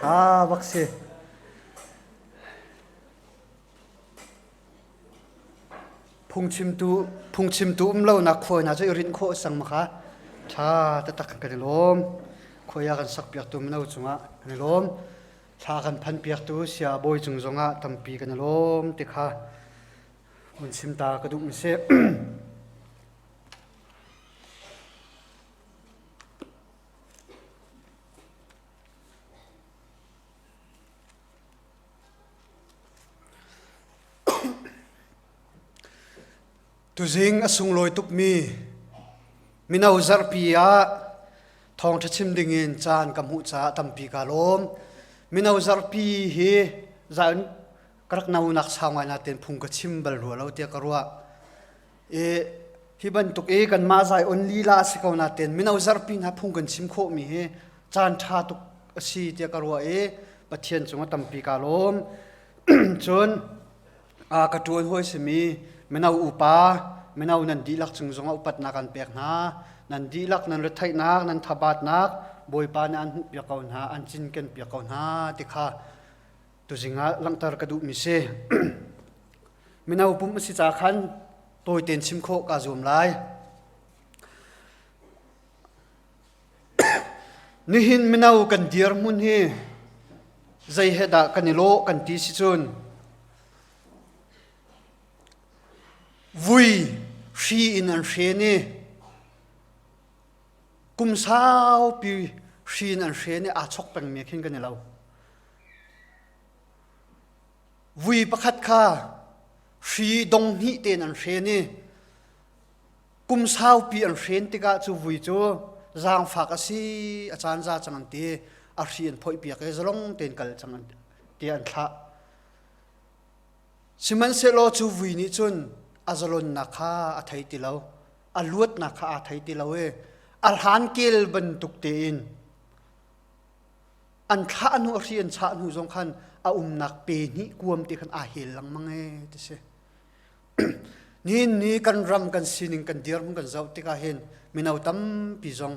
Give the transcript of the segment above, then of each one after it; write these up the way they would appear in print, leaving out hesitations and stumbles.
Tha bak si. Phungchimtu phungchimtu um lonak khuai hna cu i rinh khawh sang ma kha ṭha taktak kan i lawm. Khuai a kan sakpiaktu mino cungah kan i lawm. Thla kan phanpiaktu sia bawi cung zongah tampi kan i lawm ti kha vun chim ta ka duh mi si. Tuzing a sunglawi tukmi mino zarhpi ah thawngṭha chim dingin caan ka hmuh caah tampi kaa lawm. Mino zarhpi hi zan ka rak no nak sau ngai natein phung ka chim bal rua lo tiah ka ruah. I hi bantuk i kanmah zai on lila a si ko natein mino zarhpi hna phung kan chim khawhmi hi caan ṭha tuk a si tiah ka ruah i Pathian cungah tampi kaa lawm. Cun ka ṭuan hawi simi mino upa, mino nan dihlak cung zongah upatnak an pek hna. Nan dihlak nan retheihnak, nan thabatnak Bawipa nih an hmuhpiak ko hna, an cinkenpiak ko hna ti kha tuzing ah langhter ka duhmi si. Mino pum a si ca khan tawi tein chim khawh kaa zuam lai. Nihin mino kan dirhmun hi zei he dah kan i lawh kan ti si cun vui hri in an hren i kum saupi hri in an hren i aa chok pengmi khin kan i lo. Vui pakhat kha hri dong hnih tein an hren i kum saupi an hren tikah cu vui cu zaangfak a si a caan za cang an ti a hri an phoih piak i zalong tein kal cang an ti an thlah sihmanhsehlaw cu vui nih cun a zalonnak kha a thei ti lo a luatnak kha aa thei ti lo i a hlan kel bantuk tein an thlah hnu a hri an chah hnu zong khan a umnak pe hnih kuam te khan aa hel lengmang e ti si Nihin ni kan ram kan sining kan dirhmun kan zoh tikah hin mino tampi zong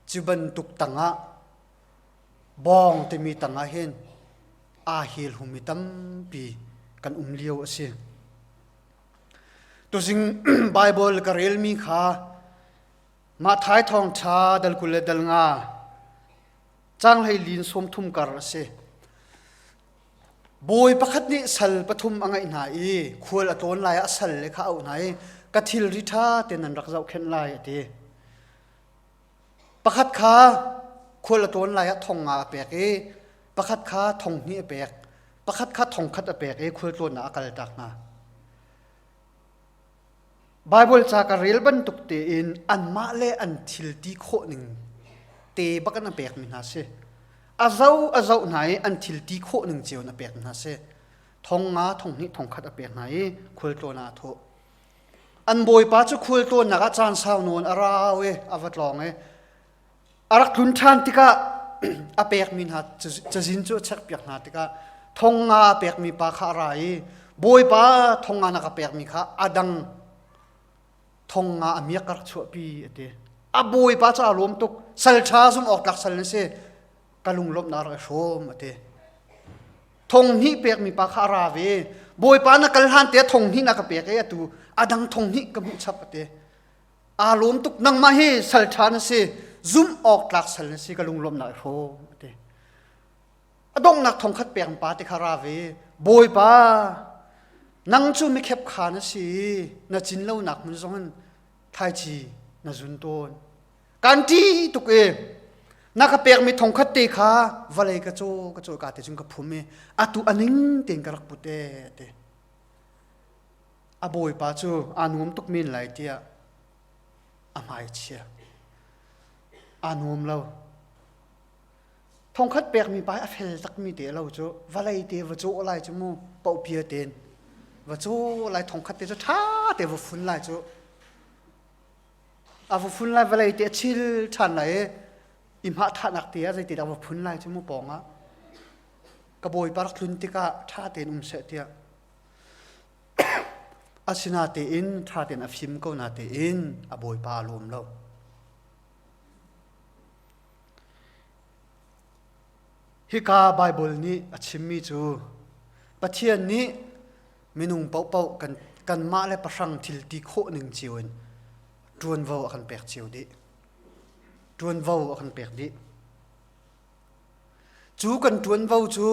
cu bantuk tangah bawng timi tangah hin aa hel humi tampi kan um lio a si. Tuzing Bible ka relmi kha Matthai thawngṭha dal 20 le dal nga cang hlei lin 30 kar a si. Bawi pakhat nih sal pathum a ngeih hna i khual a tlawn lai ah sal le kha a auh hna i ka thilri ṭha tein nan rak zohkhenh lai a ti. Pakhat kha khual a tlawn lai ah thong nga a pek i pakhat kha thong hnih a pek, pakhat kha thong khat a pek i khual tlawnnak a kaltak hna. Baibal ca ka rel bantuk tein anmah le an thil ti khawh ning te bak in a pekmi hna si. A zo a zoh hna i an thil ti khawh ning cio in a pek hna si. Thong nga, thong hnih, thong khat a pek hna i khualtlawn ah a thawh. An bawipa cu khualtlawnnak ah caan sau nawn a rau i a va tlawng i A rak tlun ṭhan tikah a pekmi hna cazin cu a chekpiak hna tikah thong nga a pekmi pa kha a ra i Bawipa thong nga na ka pekmi kha a dang thong nga a miak ka rak chuahpi a ti. A bawipa cu aa lawm tuk. Sal ṭha zumh awk tlak sal na si. Ka lunglawmhnak rak i hrawm a ti. Thong hnih pekmi pa kha a ra ve. Bawipa na kal hlan te thong hnih na ka pek i atu a dang thong hnih ka hmuh chap a ti. Aa lawm tuk nangmah hi sal ṭha na si zumh awk tlak sal na si ka lunglawmhnak i hrawm a ti a donghnak thongkhat pek pa te kha ra ve bawipa nang cu mikhep kha na si na cin lonak hmun zong in thlaici na zun tawn kan ṭi tuk i na ka pekmi thongkhat te kha vawlei ka caw ka caw ka te cun ka phum i atu a ning tein ka rak put e ti A bawipa cu aa nuam tuk men lai tiah a hmai chia. Aa nuam lo. Thongkhat pekmi pa a fel takmi te lo cu vawlei te va cawh lai cu mu pohpia ten va caw lai thongkhat te cu ṭha te va fun lai cu a va fun lai vawlei te a chil ṭhan lai i i hmah thahnak te ah zeiti dah va phun lai cu mu pawng ah ka bawipa rak tlun tikah ṭha tein um seh tiah Asinatein ṭha tein a fim ko natein a bawipa a lawm lo. Hika Baibal nih a chimmi cu Pathian nih minung paohpaoh kan kanmah le pahrang thil ti khawh ning cio in ṭuanvo a kan pek cio dih. Ṭuanvo a kan pek dih. Cu kan ṭuanvo cu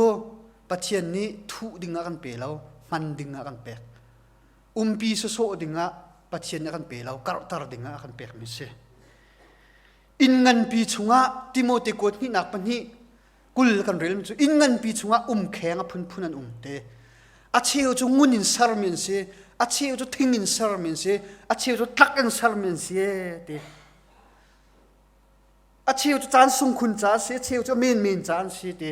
Pathian nih thuh ding ah kan pe lo, hman ding ah kan pek. Umpi sawsawh ding ah Pathian nih a kan pe lo, karhter ding ah a kan pekmi a si. Inn nganpi chungah Timote kuat hnihnak pahnih 20 kan relmi cu inn nganpi chungah umkheng a phunphun an um te. A cheu cu ngun in sermi an si, a cheu cu thing in sermi an si, a cheu cu tlak in sermi an si ti. A cheu cu caan sungkhun ca a si, a cheu cu menmen ca an si ti.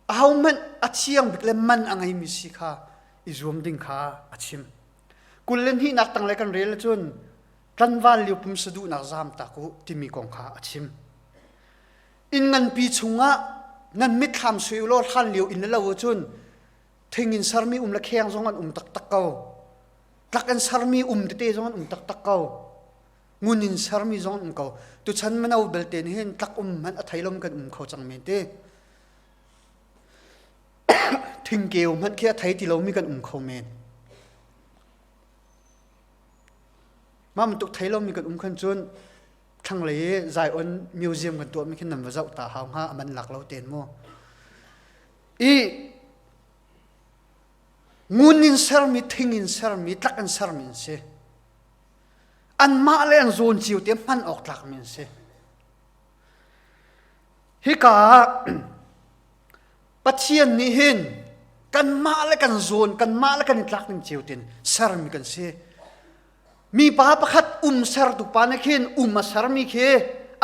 Ahohmanh a thiang bik le man a ngeimi si kha i zuam ding kha a chim. 22nak tanglei kan rel cun tlanval lio pumsa duhnak zaam tak u timi kong kha a chim. Inn nganpi chungah nan mitthlam sui u law hlan lio inn le lo cun thing in sermi um le kheng zong an um taktak ko. Tlak in sermi um tete zong an um taktak ko. Ngun in sermi zong an um ko. Tuchan mino belte nih hin tlak um hmanh a thei lom kan um kho cang men te. Thingkeu hmanh khi a thei ti lomi kan um kho men. Mah bantuk thei lomi kan um khan cun thlanglei i Zion Museum kan tuahmi khin nan va zoh ta hau hnga a man lak lo ten mu. I ngun in sermi, thing in sermi, tlak in sermi an si. Anmah le an zawn cio te hman awk tlakmi an si. Hika ah Pathian nih hin kanmah le kan zawn, kanmah le kan i tlak ning cio tin sermi kan si. Mipa pakhat um sertu pa nih khin um a sermi khi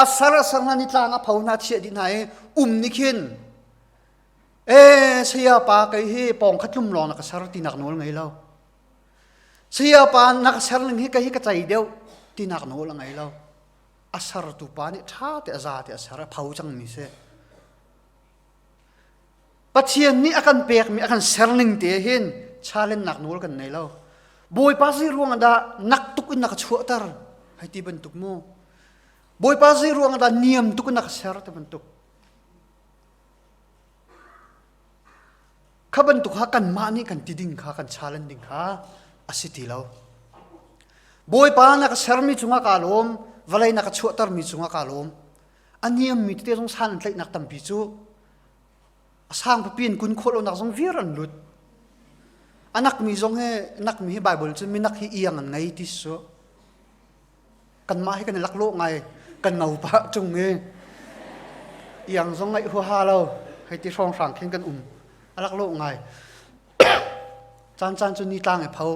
a ser a ser hna ni tlang a pho hna chiah dih hna i um nih khin e saya pa kei hi pawng khat tlum lawng na ka ser tinak nawl ngei lo. Saya pa na ka ser ning hi kei hi ka cei deuh tinak nawl a ngei lo. A sertu pa nih ṭha te a za te a ser a pho cangmi si. Pathian nih a kan pekmi a kan serning te hin chalennak nawl kan nei lo. Bawipa zei ruang dah nak tuk in na ka chuahter hei ti bantuk mu. Bawipa zei ruang dah niam tuk in na ka ser ti bantuk. Kha bantuk kha kanmah nih kan ti ding kha kan challenge ding kha a si ti lo. Bawipa na ka sermi cungah kaa lawm, vawlei na ka chuahtermi cungah kaa lawm. A niammi tete zong san an tlaihnak tampi cu a sang pipi in kun khawh lonak zong viar an lut. A nakmi zong hi nakmi hi Bible cun minak hi iang an ngei ti su. Kanmah hi kan i laklawh ngai kan ngo pah ṭung i iang zong ngaih huaha lo hei ti hrawnghrang khin kan um a laklawh ngai. Caan caan cu nitlang i pho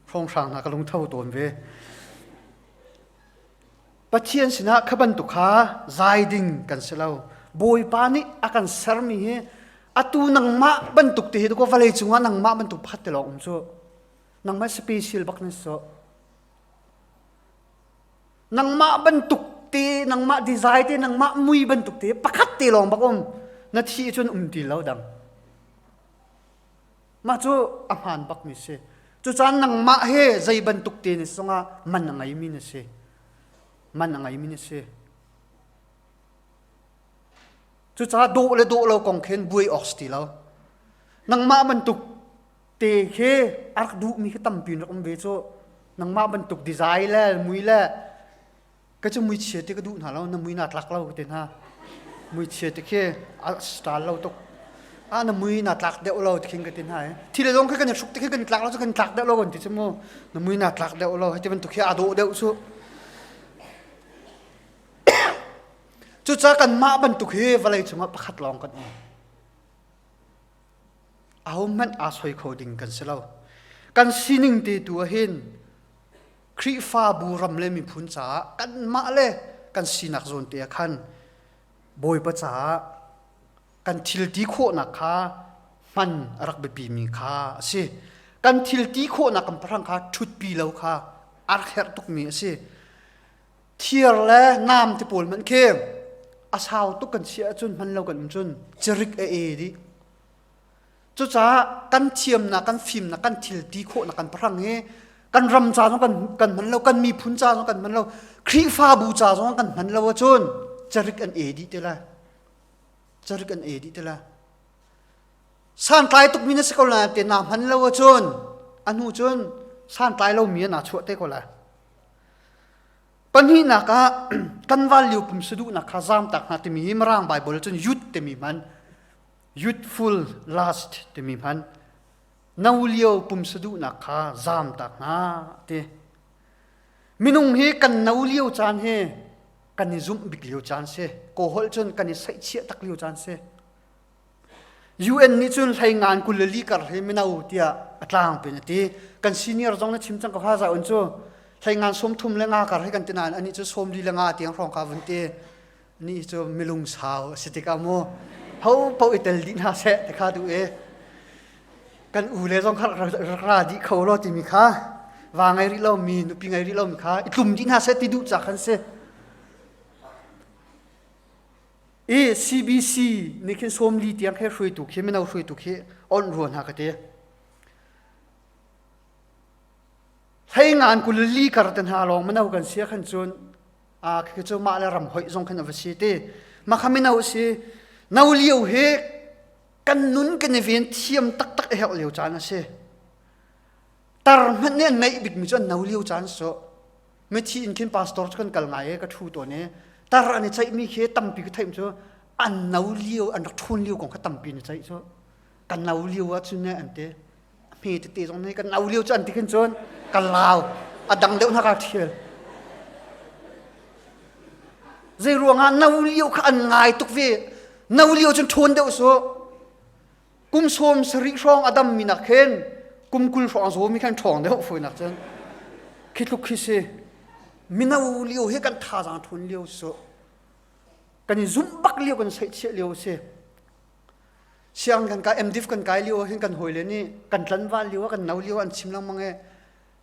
hrawnghrang hna ka lungtho tawn ve. Pathian sinah kha bantuk kha zai ding kan si lo. Bawipa nih a kan sermi hi atu nangmah bantuk te hi ko vawlei cungah nangmah bantuk pakhat te lawng um cu. Nangmah special bak na si. Nangmah bantuk te, nangmah design te, nangmah mui bantuk te pakhat te lawng bak um. Na thi cun um ti lo dang. Mah cu a hmaan bakmi si. Cucaan nangmah he zei bantuk te na zongah man a ngeimi na si. Man a ngeimi na si. Cucaah dawh le dawh lo kong khin buai awk si ti lo. Nangmah bantuk te khi a rak duhmi khi tampi in rak um ve cu. Nangmah bantuk design le mui le ka cu muichia ti ka duh hna lo na mui naa tlak lo ka ti hna muichia ti khi a style lo tuk ah na mui naa tlak deuh lo ti khin ka ti hna i thi le zong khi kan i hruk ti khi kan i tlak lo cu kan tlak deuh lo kan ti cu mu na mui naa tlak deuh lo hiti bantuk khi aa dawh deuh cu cucaah kanmah bantuk hi vawlei cungah pakhat lawng kan um ahohmanh aa soi kho ding kan si lo kan sining te tu ah hin Khrihfabu ram le miphun caah kanmah le kan sinak zawn te ah khan Bawipa caah kan thil ti khawhnak kha hman a rak biapimi kha a si. Kan thil ti khawhnak kan pahrang kha ṭhutpi lo kha a rak herh tukmi a si. Thir le nam ti pawl hmanh khi a sau tuk kan chiah ahcun hman lo kan um cun cirik a e dih. Cucaah kan thiamnak, kan fimnak, kan thil ti khawhnak kan pahrang hi kan ram ca zong kan, kan hman lo, kan miphun ca zong kan hman lo, Khrihfabu ca zong kan hman lo ahcun carik an e dih te lai. Carik an e dih te la. Santlai tukmi na si ko la te na hman lo ahcun a hnu cun santlai lomi ah naa chuah te ko lai. Pahnihnak ah tlangval lio pum saduhnak kha zaamtak hna timi hi Mirang Baibal cun youth timi hman youthful lust timi hman no lio pum saduhnak kha zaamtak hna ti. Minung hi kan no lio caan hi kan i zumh bik lio caan si. Kawholh cun kan i saihchiah tak lio caan si. UN nih cun hlei ngan 24 kar hi mino tiah a tlangpi in a ti. Kan senior zong na chim cang ko ha za un cu. Hlei ngan 35 kar hi kan ti nain anih cu 45 tiang hrawng kha vun ti. Ni cu milung sau a si tikah mu ho paoh i tel dih hna seh ti kha duh i kan u le zong kha rak ra dih kho law timi kha va ngei rih lomi nupi ngei rih lomi kha i tlum dih hna seh ti duh ca khan si. I CBC nih khin 40 tiang khi hruaitu khi mino hruaitu khi onh rua hna ka ti. Hlei ngan 24 kar te hna lawng mino kan sia khan cun a khi cu mah le ram hoih zong khan a va si ti. Mah kha mino si no lio hi kan nun kan i ven thiam taktak a herh lio caan a si. Tar hmanh nih an ngeih bikmi cu an no lio caan so. Mithi in khin pastor cu kan kal ngai i ka ṭhu tawn i tar an i ceihmi khi tampi ka theih cu an no lio an rak ṭhawn lio kong kha tampi an i ceih cu kan no lio ah cun an ti hme tete zong nih kan no lio cu an ti khin cun ka lau a dang deuh hna ka ṭhial zei ruangah no lio kha an ngai tuk ve no lio cun ṭhawn deuh su Kum 70 hrawng a dammi nak khin kum 20 hrawng a zawmi khan ṭhawng deuh fawinak cun khi tluk khi si. Mino lio hi kan thazaang ṭhawn lio su. Kan i zumh bak lio kan saihchiah lio si. Siang kan kai MDiv kan kai lio hin kan hawile nih kan tlanval lio kan no lio an chim lengmang i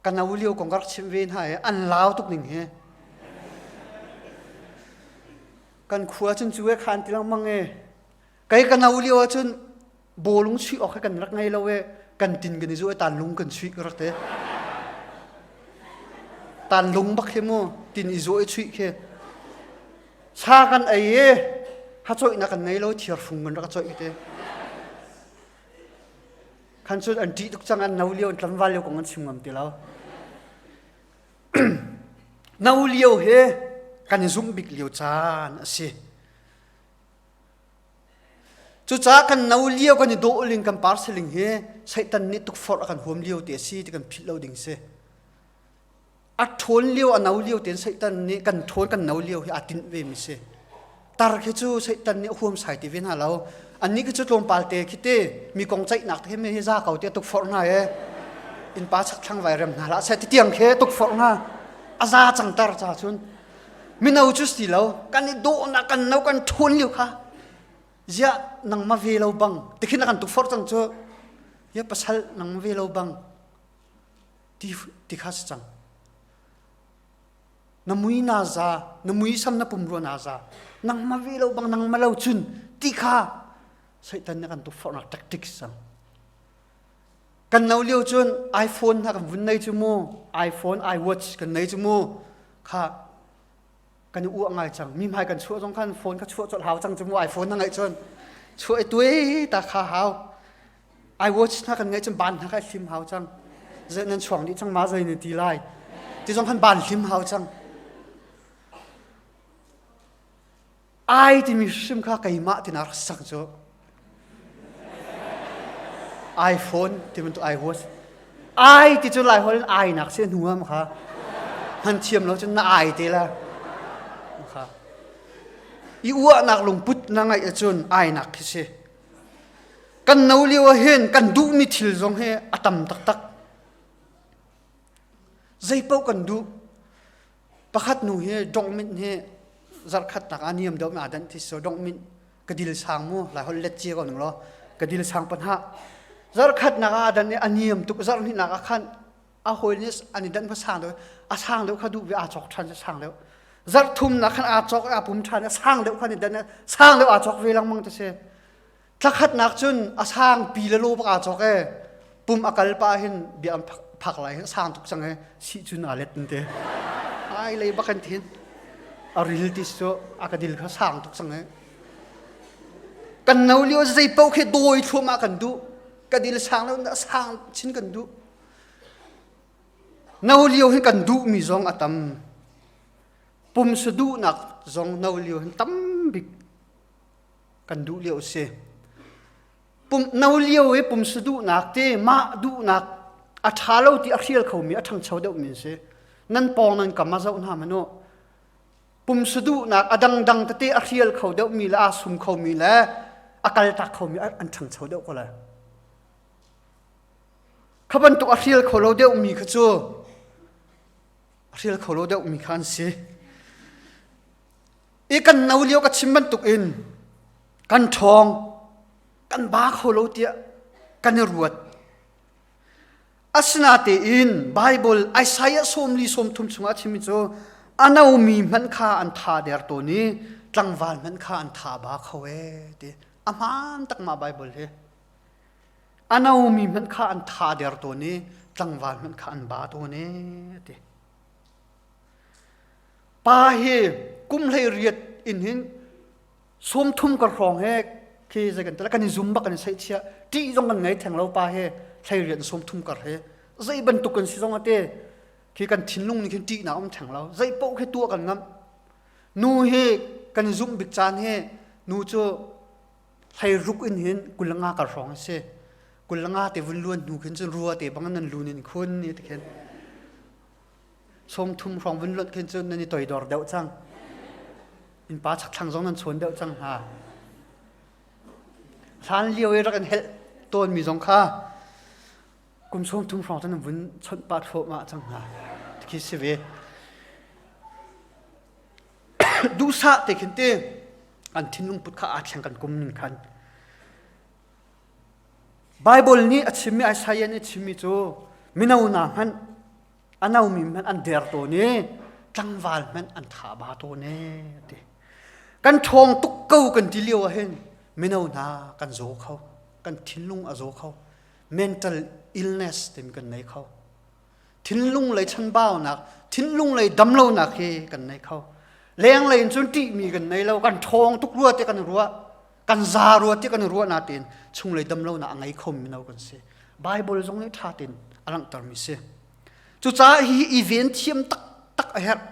ka no lio kong ka rak chimh ve hna i an lau tuk ning hi. Kan khua cun cu e khan ti lengmang i Kei ka no lio ahcun bawlung chuih awk hi kan rak ngei lo i kan tin kan i zuh i tanlung kan chuih ka rak ti. Tanlung bak khi mu tin i zuah i chuih khi. Sa kan ei i hacoihnak kan ngei lo thirfung kan rak coih ti. Khan cun an ṭih tuk cang an no lio an tlangval lio kong an chim ngam ti lo. No lio hi kan i zumh bik lio caan a si. Cucaah kan no lio kan i dawh ling kan par siling hi Satan nih tukforh a kan huam lio te a si ti kan philh lo ding si. A ṭhawn lio a no lio tein Satan nih kan ṭhawn kan no lio hi aa tinh ve mi si. Tar khi cu Satan nih a huam sai ti ve hna lo. Annih khi cu tlawmpal te khi te mi kong ceihnak te hi mi hi za ko te tukforh hna e. Innpa chakthlang vai rem hna hlah seh ti tiang khi tukforh hna. A za cang tar ca cun Mino cu si lo, kan i dawhnak kan no kan ṭhawn lio kha ziah nangmah ve lo bang tikhin a kan tukforh cang cu ya pasal nangmah ve lo bang ti ti kha si cang na mui na za na mui sam na pumrua na za nangmah ve lo bang nangmah lo cun ti kha Satan nih a kan tukforhnak tactics cang Kan no lio cun iPhone hna kan vun nei cu mu, iPhone, iWatch kan nei cu mu. Kha kan i uah ngai cang. Mi hmai kan chuah zong khan phone kha chuah colh hau cang cu mu iPhone na ngeih cun. Chuah i tuai ta kha hau. iWatch hna kan ngeih cun ban hna kha hlim hau cang. Zei nan chuang dih cang ma zei ni ti lai. Ti zong khan ban hlim hau cang. Ai timi hrim kha keimah tina rak sak cu iPhone ti bantuk iWatch ai ti cu lai holh in ai nak si hnu ah kha hman thiam lo cun na ai te la kha i uahnak lungput na ngaih ahcun ai nak khi si kan no lio ah hin kan duhmi thil zong hi a tam taktak zei paoh kan duh Pakhat nu hi dongmint hi zarhkhatnak ah niam deuh aa danh ti so dongmint ka dil sang mu lai holh let cia ko ning law ka dil sang panha zarhkhatnak ah dan i a niam tuk zarhhnihnak ah khan a hawi nih an i danh kha sang deuh a sang deuh kha duh ve aa cawk ṭhan sang deuh zarh thumnak khan aa cawk aa pum ṭhan a sang deuh khan i dan sang deuh aa cawk ve lengmang ti si Thlakhatnak cun a sangpi le lo bak aa cawk e. Pum a kal pah hin bia an phak lai hin sang tuk cang e. Si cun aa let te. Ai lei bak an thin. A ril ti cu a ka dil kha sang tuk cang e. Kan no lio zei paoh khi dawi thluahmah kan duh. Ka dil sang lo na sang chin kan duh. No lio hi kan duhmi zong a tam. Pumsa duhnak zong no lio hin tam bik kan duh lio a si. Pum no lio i pumsa duhnak te mah duhnak a ṭha lo ti a hrial khomi a ṭhangcho deuhmi an si. Nan pawng nan kam a zoh hna manu. Pumsa duhnak a dangdang tete a hrial kho deuhmi le aa sum khomi le a kaltak khomi an ṭhangcho deuh ko lai. Kha bantuk a hrial kho lo deuhmi kha cu a hrial kho lo deuhmi kha an si. I kan no lio ka chim bantuk in kan ṭhawng, kan ba kho lo tiah kan i ruat. Asinatein Baibal Isaiah sawmli 30 chungah a chimmi cu a nomi hmanh kha an tha der tawn i tlangval hmanh kha an tha ba kho ee ti. A hmaan tak ma Baibal hi. A nomi hmanh kha an tha der tawn i tlangval hmanh kha an ba tawn ee a ti. Pa hi kum 18 in hin 30 kar hrawng he khi zei kan kan i zum bak kan i seihchiah ṭih zong kan ngei theng lo pa he 18 30 kar he zei bantuk kan si zong ate khi kan thinlung nih khin ṭihnak um theng lo zei paoh khi tuah kan ngamh nu hi kan i zumh bik caan hi nu cu 16 in hin 25 kar hrawng a si 25 te vun luan hnu khin cun rua te bang nan lun in khun ni ti khin 30 hrawng vun luan khin cun nan i toidor deuh cang innpa chakthlang zong nan chawn deuh cang hna hlan lio i rak in helh tawnmi zong kha kum 30 hrawng cun nan vun chawnh pah thluahmah cang hna khi si ve duhsah te khin te an thinlung put kha aa thleng kan kum ning khan Bible nih a chimmi Isaiah nih a chimmi cu mino hna hmanh a nomi hmanh an der tawn i tlangval hmanh an tha ba tawn e ti. Kan ṭhawng tuk ko kan ti lio ah hin mino hna kan zaw kho, kan thinlung a zaw kho, mental illness timi kan nei kho. Thinlung lei chanbaunak, thinlung lei damlonak hi kan nei kho. Lenglei in cun ṭihmi kan nei lo, kan ṭhawng tuk rua te kan ruah, kan za rua te kan ruah natein chunglei damlonak a ngei kho mino kan si. Bible zong nih ṭha tein a langhtermi si. Cucaah hi i ven thiam taktak a herh.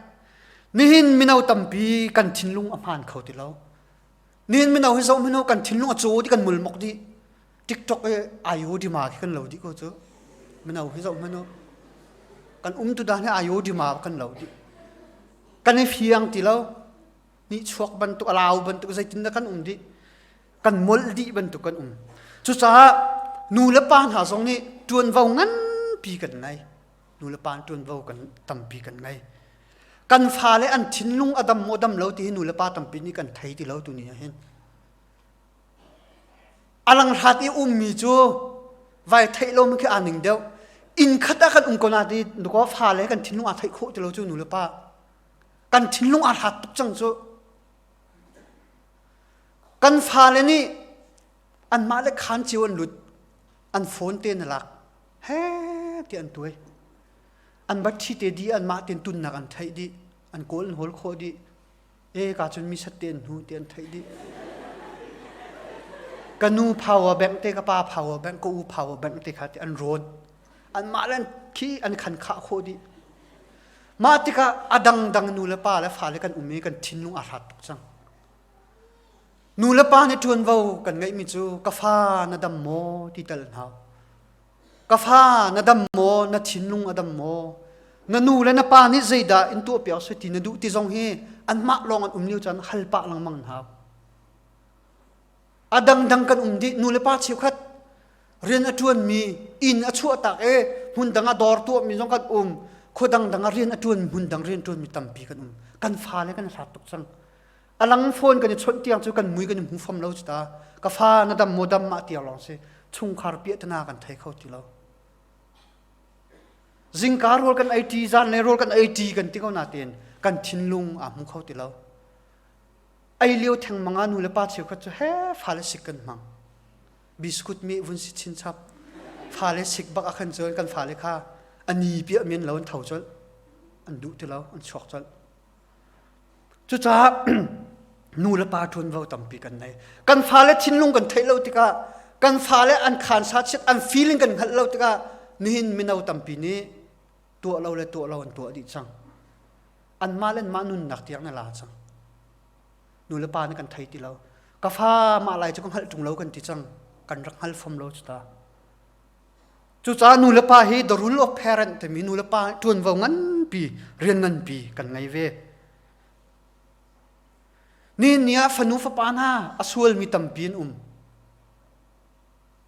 Nihin mino tampi kan thinlung a hmaan kho ti lo. Nihin mino hi zoh mino kan thinlung a caw di kan mulmok dih. TikTok i ayo dima khi kan lo dih ko cu. Mino hi zoh hmanh u. Kan um tu dan hi ayo dima kan lo dih. Kan i fiang ti lo. Nihchuak bantuk, a lau bantuk zeitin dah kan um dih. Kan molh dih bantuk kan um. Cucaah nu le pa hna zong nih ṭuanvo nganpi kan ngei. Nu le pa ṭuanvo kan tampi kan ngei. Kan fale an thinlung a dam maw dam lo ti hi nu le pa tampi nih kan thei ti lo tu ni ah hin. A langhlat i ummi cu vai theih lomi khi aa ning deuh. Inn khat ah kan um ko na ti dukaw fale kan thinlung aa theih khawh ti lo cu nu le pa. Kan thinlung aa hlat tuk cang cu. Kan fale nih anmah le khaan cio an lut. An phone te na lak. He ti an tuai. An batṭhi te dih anmah tein tunnak an theih dih. An kawl an hawl khawh dih. E ka cun mi sat te an hnu ti an theih dih. Ka nu power bank te ka pa power bank ka u power bank te kha ti an rawn. Anmah le khi an khan khah khawh dih. Mah tikah a dangdang nu le pa le fale kan um i kan thinlung aa hrat tuk cang. Nu le pa nih ṭuanvo kan ngeihmi cu ka fa na dam maw ti tal hna. Ka fa na dam maw na thinlung a dam maw na nu le na pa nih zeidah in tuahpiak seh ti na duh ti zong hi anmah lawng an um lio caan hal pah lengmang hna. A dangdang kan um dih nu le pa cheukhat rian a ṭuanmi inn a chuahtak i hmun dang ah dawr tuahmi zong kan um khua dangdang ah rian a ṭuan hmun dang rian ṭuanmi tampi kan um kan fale kan hlat tuk cang a lang phone kan i chawnh tiang cu kan mui kan i hmu fam lo cu ta ka fa na dam maw dam mah tiang lawng si chungkhar piahtana kan thei kho ti lo zingka rawl kan ei ṭi zanlei rawl kan ei ṭi kan ti ko natein kan thinlung aa hmu kho ti lo ei lio thengmang ah nu le pa cheukhat cu he fale sik kan hmang biskut mi vun si chinchap fale sik bak ah khan cun kan fale kha ani piah men lo an tho colh an duh ti lo an chuak colh Cucaah. Nu le pa ṭuanvo tampi kan nei. Kan fale thinlung kan theih lo tikah kan fale an khansa chiat an feeling kan hngalh lo tikah nihin mino tampi nih tuah lo le tuah lo an tuah dih cang. Anmah le anmah nunnak tiang na la cang. Nu le pa nih kan thei ti lo. Ka fa mah lai cu ka hngalh ṭung lo kan ti cang. Kan rak hngal fom lo cu ta. Cucaah nu le pa hi the rule of parent timi nu le pa ṭuanvo nganpi rian nganpi kan ngei ve. Nihin ni ah fanu fapa hna a sualmi tampi an um.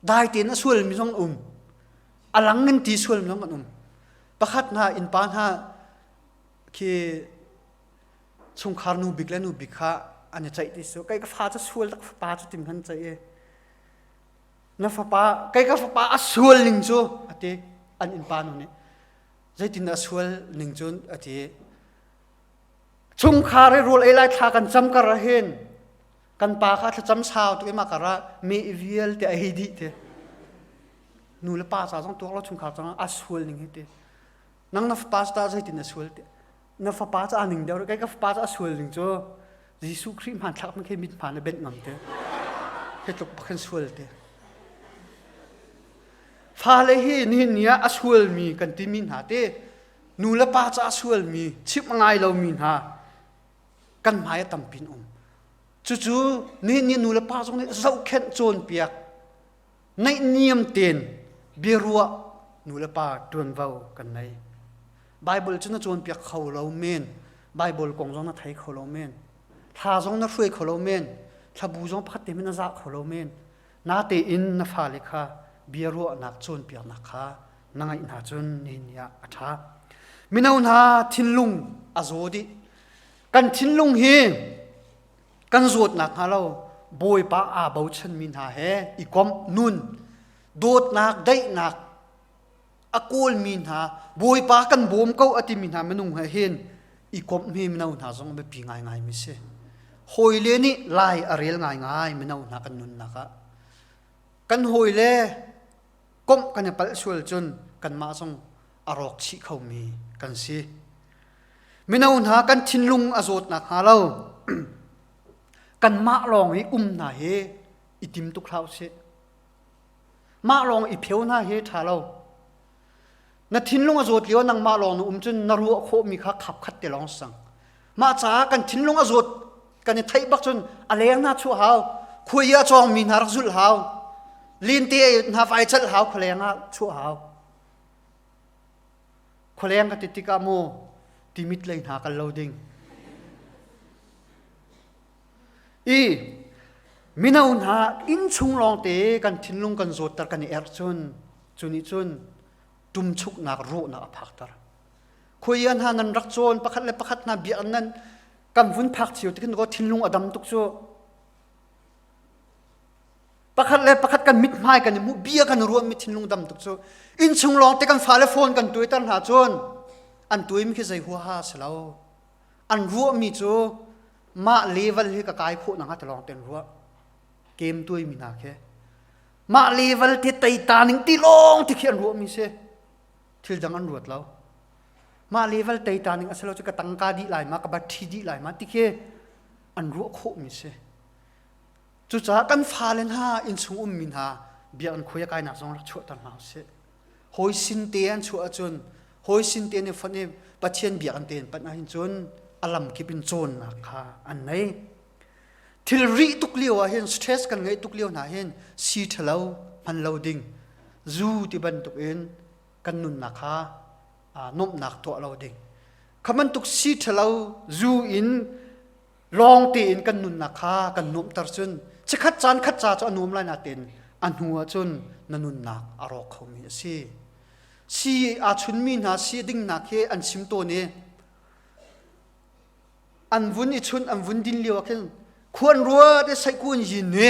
Dai tein a sualmi zong um. A lang in ti sualmi zong an um. Pakhat hna innpa hna khi chungkhar nu bik le nu bik kha an i ceih ti su. Kei ka fa cu sual tak fapa cu tim han ceih i na fapa kei ka fapa a sual ning cu a ti an innpa nu nih zeitin a sual ning cun a ti Chungkhar i rawl ei lai thla kan cam kar ah hin kan pa kha thlacam sau tuk i mah kar ah me vialte a hei dih te. Nu le pa ca zong tuak lo chungkhar cang a sual ning hi te. Nang na fapa ta zeitin a sual te. Na fapa ca a ning deuh kei ka fapa ca a sual ning cu Jesuh Khrih hmanthlak man khi mit hmaan a benh ngam te. Hi tluk bakhin sual te. Fale hi nihin ni ah a sualmi kan timi hna te nu le pa ca sualmi chimh a ngai lomi hna kan hmai a tampi in um cucu nihin ni nu le pa zong nih zohkhenh cawnpiak naihniam tein biaruah nu le pa ṭuanvo kan nei Bible cu na cawnpiak kho lo men Bible kong zong na thei kho lo men thla zong na hruai kho lo men thlabu zong pakhat te na zah kho lo men natein na fale kha biaruahnak cawnpiaknak kha na ngaih hna cun nihin ni ah a ṭha. Mino hna thinlung a zaw dih. Kan thinlung hi kan zawtnak hnga lo Bawipa aa bochanmi hna he i komh nun dawtnak daihnak a kawlmi hna Bawipa kan bawm ko a timi hna minung he hin i komh hi mino hna zong biapi ngaingai mi si. Hawile nih lai a rel ngaingai mino hna kan nunnak ah. Kan hawile komh kan i palh sual cun kanmah zong a rawk chih khomi kan si. Mino hna kan thinlung a zawt nakhnga lo kanmah lawng i um hna hi i tim tuk hlah usih. Mah lawng i pheu hna hi ṭha lo. Na thinlung a zawt lio nangmah lawng na um cun na ruah khawhmi kha khap khat te lawng sang. Mah caah kan thinlung a zawt kan i theih bak cun a leng hna chuah hau, khuai a cawngmi hna rak zulh hau, lente hna vai calh hau khualeng ah chuah hau. Khualeng ka ti tikah mu timit lei hna kal lo ding. I mino hna innchung lawngte kan thinlung kan zawtter kan i erh cun cu nih cun ṭumchuknak rawhnak a phakter. Khuai hna nan rak cawn pakhat le pakhat hna bia nan kan vun phak cio tikhin ko thinlung a dam tuk cu. Pakhat le pakhat kan mithmai kan i hmuh bia kan ruahmi thinlung dam tuk cu. Innchung lawng te kan fale phone kan tuaiter hna cun an tuaimi khi zei huaha si lo. An ruahmi cu mah level hi ka kai khawh nakhnga ti lawng te an ruah. Kem tuaimi hna khi. Mah level te teita ning ti lawng ti khi an ruahmi si. Thil dang an ruat lo. Mah level teita ning a si lo cu ka tangka dih lai ma ka batṭhi dih lai ma ti khi an ruah khawhmi si. Cucaah kan fale hna innchung ummi hna biakinn khuai a kainak zong rak chuahter hna usih. Hawi sin te an chuah ahcun hawi sin te nih fonh i Pathian biakinn te in panh ahhin cun a lamkip in cawnnak kha an nei. Thil rih tuk lio ah hin stress kan ngeih tuk lio hna hin si ṭhalo hman lo ding zu ti bantuk in kan nunnak kha nuamhnak tuah lo ding. Kha bantuk si ṭhalo zu in lawng tein kan nunnak kha kan nuamhter cun chikkhat caan khat ca cu a nuam lai natein a hnu ah cun na nunnak a rawk khomi a si. Si aa chunmi hna si dingnak hi an chim tawn i an vun i chun an vun din lio ah khin khuan rua te saihku an yin ni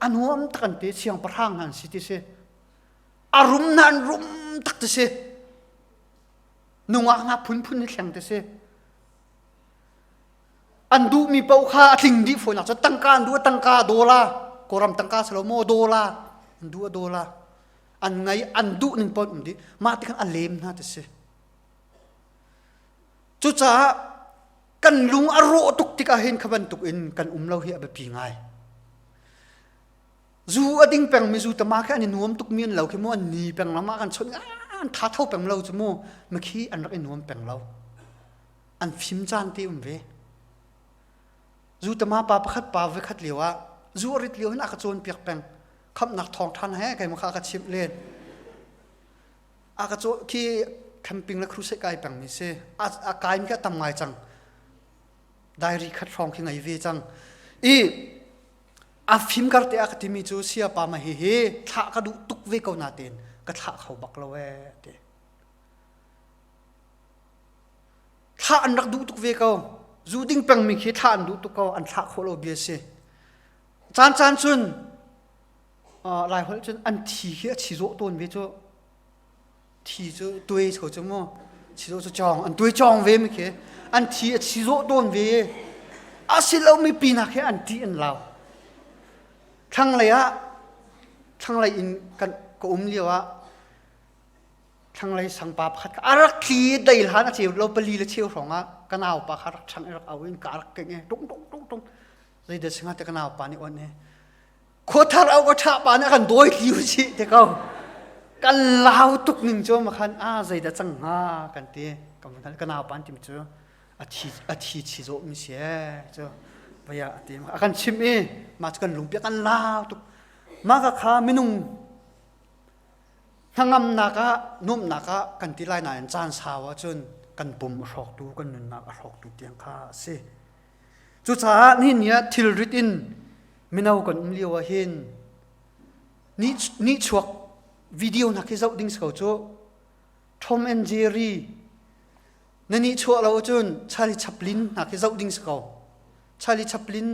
a nuam tak an te siangpahrang hna an si ti si a rum hna an rum tak ti si nungak hna phunphun ni thleng ti si an duhmi paoh kha a tling dih fawinak cu tangka an duh tangka dollar kawlram tangka si lo maw dollar an duh a dollar an ngai an duh ning paoh um dih mah ti khan a lem hna ti si cucaah. Kan lung a rawh tuk tikah hin kha bantuk in kan um lo hi a biapi ngai. Zu a ding pengmi zu tama khi an i nuam tukmi an lo khi mu an ni peng lo ma kan chawnh an tha tho peng lo cu mu makhi an rak i nuam peng lo. An fim caan te um ve. Zu tama pa pakhat pa voi khat lio ah zu a rit lio hin a ka cawnpiak peng. Khamhnak thawng ṭhan he keimah kha a ka chimh len. A ka caw khi camping le crusade kai pengmi si. A, a kaimi khi a tam ngai cang. Diary khat hrawng khi ngei ve cang. I a fim kar te a ka timi cu sia pa ma hi hi thlah ka duh tuk ve ko natein ka thlah kho bak lo ee ti. Thlah an rak duh tuk ve ko. Zu ding pengmi khi thlah an duh tuk ko, an thlah khawh lo bia si. Caan caan cun Laiholh cun an thi khi a chi zawh tawn ve cu. Thi cu tuai cho cu mu. Chi zawh cu cawng, an tuai cawng ve mi khi. An thi a chi zawh tawn ve. A si lomi pinak khi an ṭih an lau. Thlanglei ah thlanglei in kan ka um lio ah thlanglei sangpa pakhat kha a rak tli i dei hlan a ceu lo pali le cheu hrawng ah ka naupa kha rak ṭhang i rak au in ka rak keng i tung tung tung tung zeidah singa te ka naupa nih on i khuathar au ka ṭha pa nih a kan dawi tli u sih te ko kan lau tuk ning cu ma khan a zeidah cang hnga kan ti ka naupa an tim cu a thi a thi chi zawh mi si ee cu vaya a ti a kan chim i mah cu kan lungpia kan lau tuk mah ka kha minung Hnangamnak ah nuamhnak ah kan ti lai nain caan sau ahcun kan pum a hrawktu, kan nunnak a hrawktu tiang kha a si. Cucaah nihin ni ah thilrit in mino kan um lio ah hin nihchuak video hna khi zoh ding si ko cu. Tom and Jerry na nihchuah lo ahcun Charlie Chaplin hna khi zoh ding si ko. Charlie Chaplin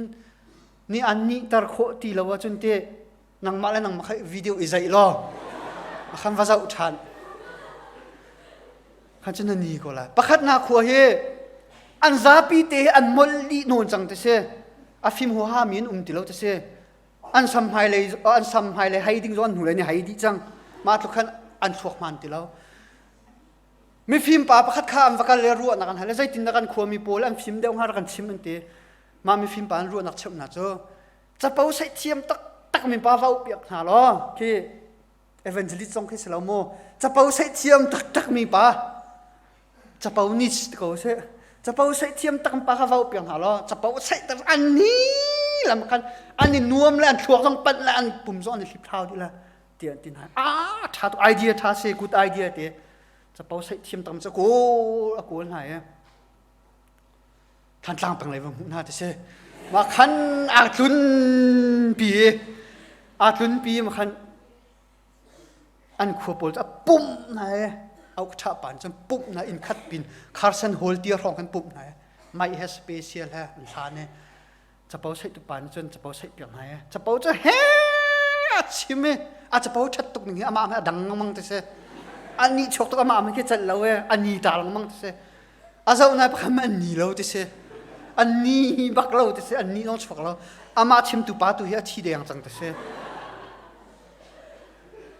nih an nihter khawh ti lo ahcun teh nangmah le nangmah kha video i zaih law a khan va zoh ṭhan khan cu na ni ko lai pakhat na khua hi an zapi te hi an molh dih nawn cang ti si a fim huaha mi an um ti lo ti si an sam hmailei an sam hmailei hei ding zong an hnulei nih hei dih cang mah tluk khan an thluak hmaan ti lo mifim pa pakhat kha an va kal le ruahnak an hal zeitin dah kan khuami pawl an fim deuh hnga rak kan chim an ti mah mifim pa an ruahnak cheuhnak cu Capo saih thiam taktak mi pa va piak hna law khi evangelist zong khi si lo mu capo saih thiam taktak mi pa capo ni ko se capo saih thiam tak pa kha va piak hna law capo saih tak an ni lam khan an i nuam le an thluak zong panh le an pum zong an i hlip thlau dih la ti an ti hna ah tha tuk idea tha se good idea te capo saih thiam tam cu kawl a kawl hna e Thantlang peng lei va hmuh hna ti si. Mah khan aa tlunpi i aa tlunpi ma khan an khua pawl cu a pumh hna i auk ṭha pa cun pumh hna inn khat pin Carson Hall tia hrawng khan pumh hna i mai he special he an hlan i capo saih tu pa nih cun capo saih piak hna i capo cu he a chim i a capo ṭhat tuk ning hi amah a dang lengmang ti si a nih chuak tuk amah khi celh lo i a ni ta lengmang ti si A zoh nai pakhat an ni lo ti si. An ni bak lo ti si. An ni zong chuak lo. Amah chimtu pa tu hi a thi deng cang ti si.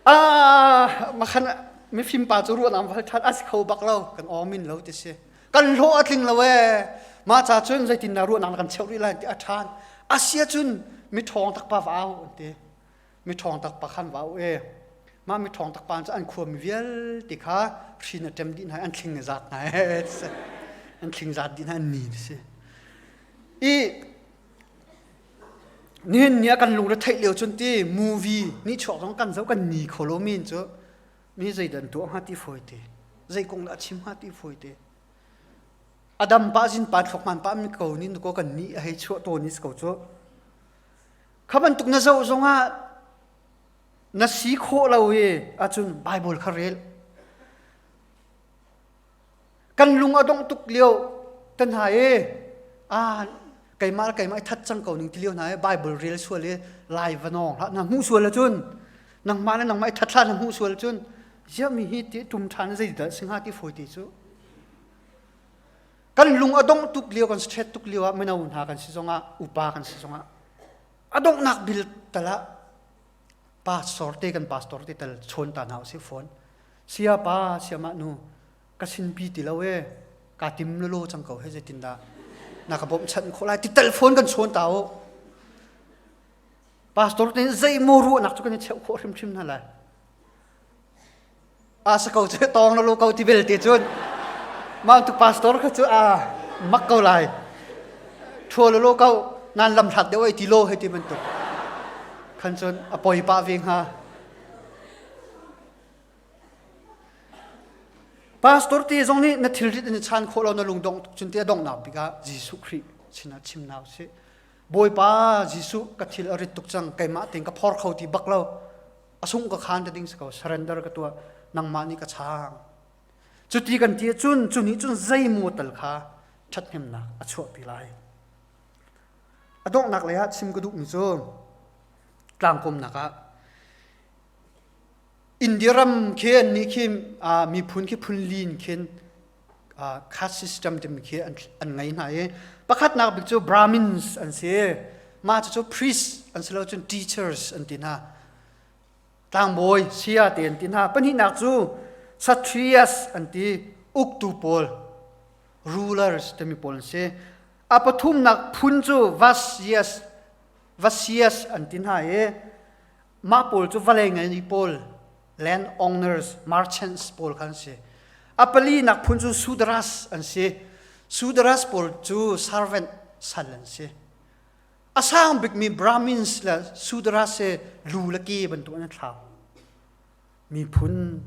Ah, makhan mifim pa cu ruahnak val ṭhan a si kho bak lo. Kan awmin lo ti si. Kan hlawh a tling lo ee. Mah ca cun zeitin dah ruahnak na kan cheuh rih lai ti a ṭhan. Asia cun mi ṭhawng tak pa va au an ti. Miṭhawng tak pa khan va u e. Mah miṭhawng tak pa cu an khuami vialte kha hrin a ṭem dih hna an thling a zat hna e an thling zat dih hna an ni ti si. I nihin ni ah kan lungre theih lio cun ti movie nih chuak zong kan zoh kan ni kho lo mi cu mi zeidah an tuah hnga ti fawi te zei kong dah a chim hnga ti fawi te Adam pa zin pa thluak man pa mi ko ni ko kan ni a hei chuah tawn ni ko cu Kha bantuk na zoh zongah na si khawh lo i ahcun Baibal kha rel. Kan lung a dongh tuk lio te hna i ah keimah le keimah i that cang ko ning ti lio hna i Baibal rel sual i lai va nawng hlah na hmuh sual ahcun nangmah le nangmah i that hlah na hmuh sual cun ziah mi hi ti tum ṭhan zeidah si hnga ti fawi ti cu Kan lung a dongh tuk lio, kan stress tuk lio ah mino hna kan si zongah, upa kan si zongah a donghnak bil tal ah pastor te kan pastor te tal chawn ta hna usih fawn. Sia pa, sia mah nu, ka sinpi ti lo e, ka tim lolo cang ko he zeitindah. Na ka bawmhchanh khawh lai ti telephone kan chawn ta u. Pastor te zei maw ruahnak cu kan i cheuh khawh hrimhrim hna lai. A sa ko cu tawng na lo ko ti belte cun mah tu pastor kha cu a mak ko lai. Ṭhua lo lo ko nan lam hlat deuh ai ti lo hei ti bantuk. Khan cun a poi pah ve hnga. Pastor te zong nih na thilrit in chan khawh lo na lungdong tuk cun ti a donghnak bik ah Jesuh Khrih sinah chim na usih. Bawipa Jesuh ka thil a rit tuk cang keimah tein ka phor kho ti bak lo. A sung ka khan te ding si ko surrender ka tuah nangmah nih ka chang. Cuti kan ti ahcun cu nih cun zeimaw tal kha ṭhathnemnak a chuahpi lai. A donghnak lei ah chim ka duhmi cu tlangkawmnak ah India ram khi annih khi miphun khi phun li in khin caste system timi khi an ngei hna i pakhatnak bik cu Brahmins an si. Mah cucu priest an si lo cun teachers an ti hna. Tlangbawi saya te an ti hna. Pahnihnak cu Kshatriyas an ti uktu pawl rulers timi pawl an si. A pathumnak phun cu Vasyas Vasyas an ti hna i Mah pawl cu vawlei ngei pawl, land owners, merchants pawl kha an si. A palinak phun cu Sudras an si. Sudras pawl cu servant sal an si. A sang bikmi Brahmins le Sudras hi lu le ke bantuk an thlau. Miphun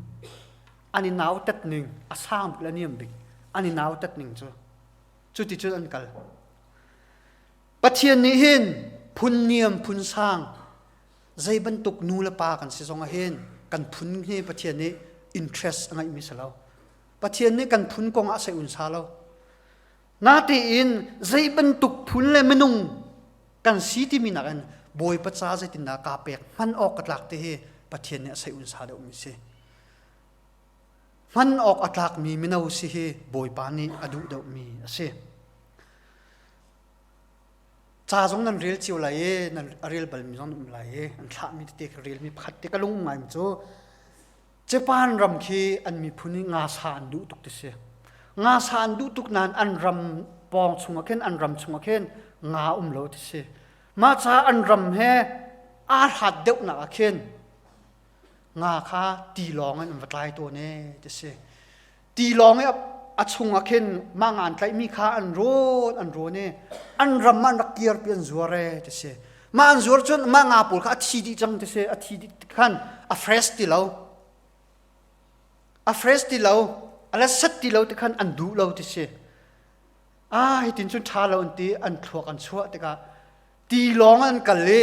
an i nautat ning a sang bik le a niam bik an i nautat ning cu cuti cun an kal. Pathian nih hin phun niam phun sang zei bantuk nu le pa kan si zong ah hin kan phun hi Pathian nih interest a ngeihmi si lo. Pathian nih kan phun kong ah sei un sa lo. Natein zei bantuk phun le minung kan si timi nakin Bawipa ca zeitindah kaa pek hman awk ka tlak ti hi Pathian nih a sei un sa deuhmi si. Hman awk a tlakmi mino si hi Bawipa nih a duh deuhmi a si. Ca zong nan rel cio lai i nan a rel balmi zong nan um lai i an thlahmi tete ka relmi pakhat te ka lung ngaimi cu Japan ram khi an miphun i ngasa an duh tuk ti si. Ngasa an duh tuk nain an ram pawng chungah khin an ram chungah khin nga um lo ti si. Mah caah an ram he aa hlat deuhnak ah khin nga kha tilawng in an va tlai tawn ee ti si. Tilawng i a chung ah khin mah nga an tlaihmi kha an rawn an rawn i an ram ah an rak kirpi an zuar ee ti si. Mah an zuar cun mah nga pawl kha a thi dih cang ti si. A thi dih khan a fresh ti lo. A fresh ti lo, a la set ti lo ti khan an duh lo ti si. Ah hitin cun ṭha lo an ti an thluak an chuah tikah tilawng an kal i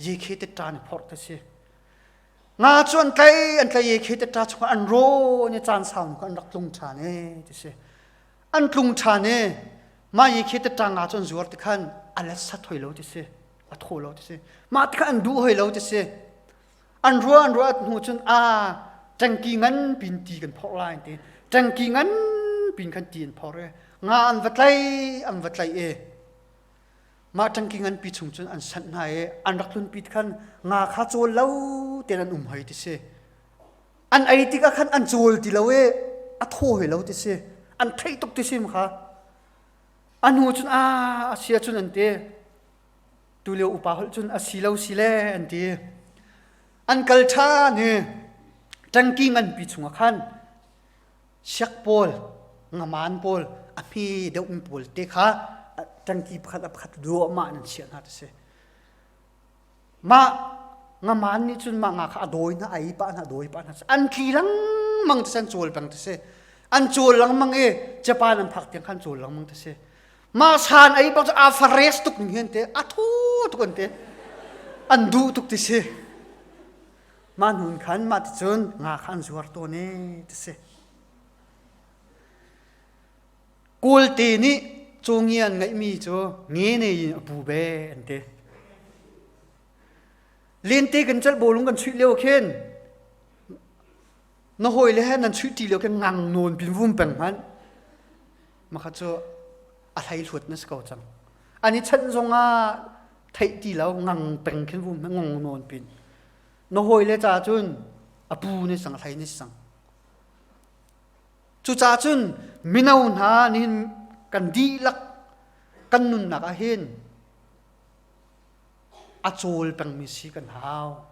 yikhe te ṭan phorh ti si. Nga cu an tlai an tlai i khi ṭa chungah an rawn i caan sau hnu an rak tlung ṭhan i ti si. An tlung ṭhan i mah i khi ṭa nga cu an zuar ti khan a let sat hoi lo ti si. A thaw lo ti si. Mah ti khan an duh hoi lo ti si. An ruah an ruah hnu cun a ṭangki ngan pin ti kan phorh lai ti. Ṭangki ngan pin khan ti an phorh i nga an va tlai an va tlaih i Mah ṭangki nganpi chung cun an sanh hna i an rak tlunpi khan nga kha cawl lo tein an um hoi ti si. An ei tikah khan an cawl ti lo i a thaw hoi lo ti si. An theih tuk ti si kha. A hnu cun a a si ahcun an ti. Tulio upa holh cun a si lo si le an ti. An kal ṭhan i ṭangki nganpi chungah khan siak pawl ngaman pawl a hme deuhmi pawl te kha ṭangki pakhat a pakhat duahmah in an chiah hna ti si. Mah ngaman nih cun mah nga kha a dawi hna ai pah hna dawi pah hna an tli lengmang ti si an cawl peng ti si. An cawl lengmang i Japan an phak tiang khan cawl lengmang ti si. Mah san ei bak cu a fares tuk ning hian te a thu tuk an te an duh tuk ti si. Mah hnun khan mah ti cun nga kha an zuar tawn e ti si. Kawlte nih cawngia an ngeihmi cu nge ne in a pu be an ti. Lente kan celh bawlung kan chuih lio khin na hawi le he nan chuih ṭi lio khin ngang nawn pin vum peng hmanh makha cu a hlei hluat na si ko cang. An i chanh zongah theih ti lo ngang peng khin vum ngong nawn pin. Na hawi le ca cun a pu ni sang hlei ni sang. Cucaah cun mino hna nihin kan dihlak Kan nunnak ah hin a cawl pengmi si kan hau.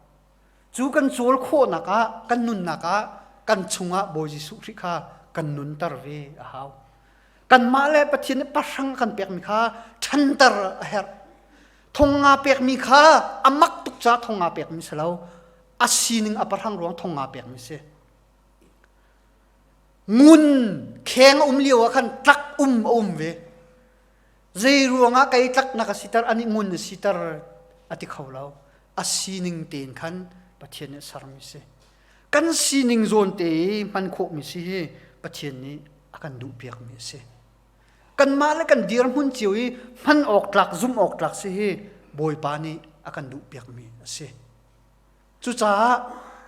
Cu kan cawl khawhnak ah kan nunnak ah kan chungah Bawi Jesuh Khrih kha kan nunter ve a hau. Kanmah le Pathian nih pahrang kan pekmi kha ṭhanter a herh. Thong nga pekmi kha a mak tuk caah thong nga pekmi si lo. A sining a pahrang ruang thong nga pekmi si. Ngun kheng a um lio ah khan tlak um a um ve. Zei ruangah kei tlaknak a siter anih ngun a siter a ti kho lo. A sining tein khan Pathian nih a sermi si. Kan sining zawn te i hman khawhmi si hi Pathian nih a kan duhpiakmi a si. Kanmah le kan dirhmun cio i hman awk tlak, zumh awk tlak si hi Bawipa nih a kan duhpiakmi a si. Cucaah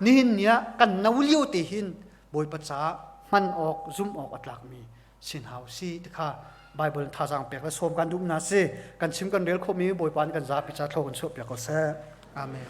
nihin ni ah kan no lio te hin Bawipa caah hman awk, zumh awk a tlakmi sin hau si ti kha Bible thazaang pek le sawm kan duh na si. Kan chim kan rel khawhmi Bawipa nih kan zapi ca thlo kan chuah piak ko seh. Amen.